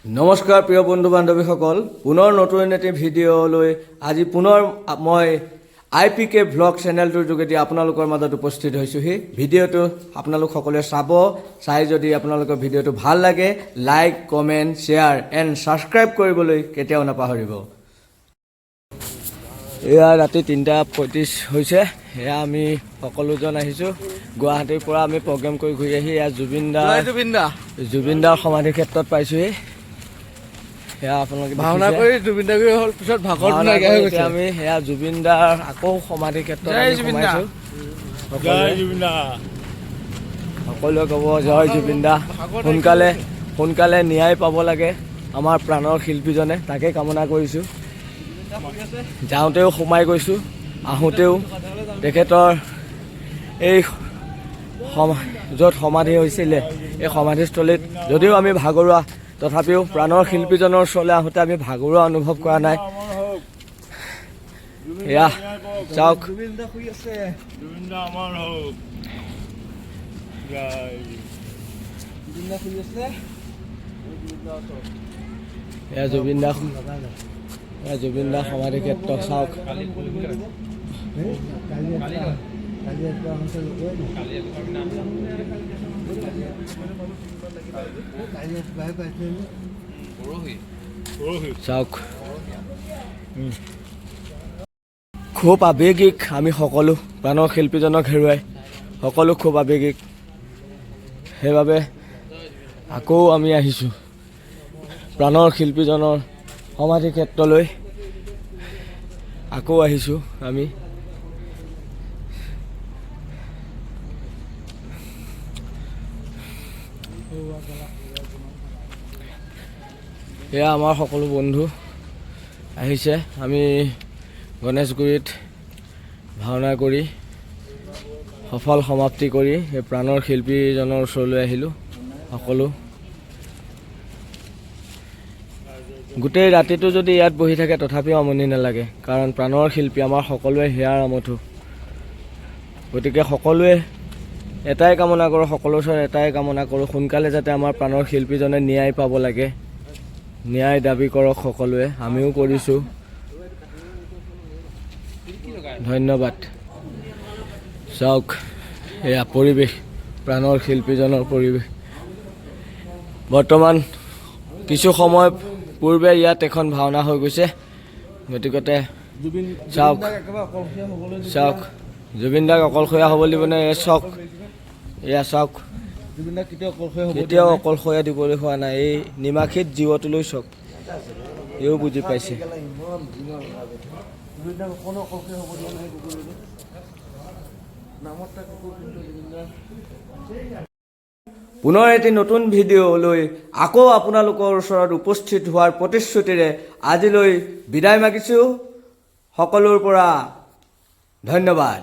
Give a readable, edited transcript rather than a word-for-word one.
নমস্কাৰ প্ৰিয় বন্ধু বান্ধৱীসকল, পুনৰ নতুন এটি ভিডিঅ' লৈ আজি পুনৰ মই আই পি কে ভ্লগ চেনেলটোৰ যোগেদি আপোনালোকৰ মাজত উপস্থিত হৈছোঁহি। ভিডিঅ'টো আপোনালোক সকলোৱে চাব। চাই যদি আপোনালোকৰ ভিডিঅ'টো ভাল লাগে, like, comment, share and subscribe কৰিবলৈ কেতিয়াও নাপাহৰিব। এয়া ৰাতি 3:35 হৈছে। এয়া আমি সকলোজন আহিছোঁ গুৱাহাটীৰ পৰা। আমি প্ৰগ্ৰেম কৰি ঘূৰি আহি এয়া জুবিন দা জুবিন দা। জুবিন দাৰ সমাধি ক্ষেত্ৰত পাইছোহি। সেয়া আপোনালোকে ভাওনা দেখিছে। কৰি জুবিন দা হ'ল পিছত ভাগৰটো ভাওনা নাইকিয়া হৈ কৰি গৈছে। এতিয়া আমি সেয়া জুবিন দাৰ আকৌ সমাধি ক্ষেত্ৰত জয় আমি জুবিন দা। সোমাইছো। সকলোৱে ক'ব জয় জুবিন দা। সোনকালে সোনকালে ন্যায় পাব লাগে আমাৰ প্ৰাণৰ শিল্পীজনে, তাকে কামনা কৰিছোঁ। যাওঁতেও সোমাই গৈছোঁ, আহোঁতেও তেখেতৰ এই য'ত সমাধি হৈছিলে, এই সমাধিস্থলীত যদিও আমি ভাগৰুৱা, তথাপিও প্ৰাণৰ শিল্পীজনৰ ওচৰলৈ আহোঁতে আমি ভাগৰুৱা অনুভৱ কৰা নাই। এয়া চাওক। জুবিন দা শুই আছে। জুবিন দা অমৰ হওক, জয়। জুবিন দা শুই আছে। এয়া জুবিন দা, এয়া জুবিন দা সমাধি ক্ষেত্ৰ চাওক। কালি ৰাতিপুৱা আহোঁতে লগোৱাই নাই। কালি ৰাতিপুৱাহে পাইছে। পৰহি। চাওক, খুব আৱেগিক আমি সকলো। প্ৰাণৰ শিল্পীজনক হেৰুৱাই সকলো খুব আৱেগিক। সেইবাবে আকৌ আমি আহিছোঁ প্ৰাণৰ শিল্পীজনৰ সমাধি ক্ষেত্ৰলৈ। আকৌ আহিছোঁ আমি। এয়া আমাৰ সকলো বন্ধু আহিছে। আমি গণেশগুৰিত ভাওনা কৰি সফল সমাপ্তি কৰি এই প্ৰাণৰ শিল্পীজনৰ ওচৰলৈ আহিলোঁ সকলো। গোটেই ৰাতিটো যদি ইয়াত বহি থাকে, তথাপিও আমনি নালাগে, কাৰণ প্ৰাণৰ শিল্পী আমাৰ সকলোৱে হিয়াৰ আমঠু। গতিকে সকলোৱে এটাই কামনা কৰোঁ, সকলোৰ ওচৰত এটাই কামনা কৰোঁ, সোনকালে যাতে আমাৰ প্ৰাণৰ শিল্পীজনে ন্যায় পাব লাগে। ন্যায় দাবী কৰক সকলোৱে, আমিও কৰিছোঁ। ধন্যবাদ। চাওক, এয়া পৰিৱেশ, প্ৰাণৰ শিল্পীজনৰ পৰিৱেশ। বৰ্তমান কিছু সময় পূৰ্বে ইয়াত এখন ভাওনা হৈ গৈছে। গতিকতে জুবিন চাওক। জুবিন দাক একেবাৰে অকলশৰীয়া হ'বলৈ দিছে। চাওক, জুবিন দাক অকলশৰীয়া হ'ব দিবনে? এয়া চাওক, এয়া চাওক। জুবিন দাক কেতিয়াও অকলশৰীয়া হ'ব কেতিয়াও অকলশৰীয়া দিবলৈ হোৱা নাই। এই নিমাখিত জীৱটোলৈ চাওক, এও বুজি পাইছে। জুবিন দাক অকণো অকলশৰীয়া হ'ব দিয়া নাই কুকুৰটোৱে। নামত এটা কুকুৰ, কিন্তু জুবিন দা পুনৰ এটি নতুন ভিডিঅ' লৈ আকৌ আপোনালোকৰ ওচৰত উপস্থিত হোৱাৰ প্ৰতিশ্ৰুতিৰে আজিলৈ বিদায় মাগিছোঁ সকলোৰ পৰা। ধন্যবাদ।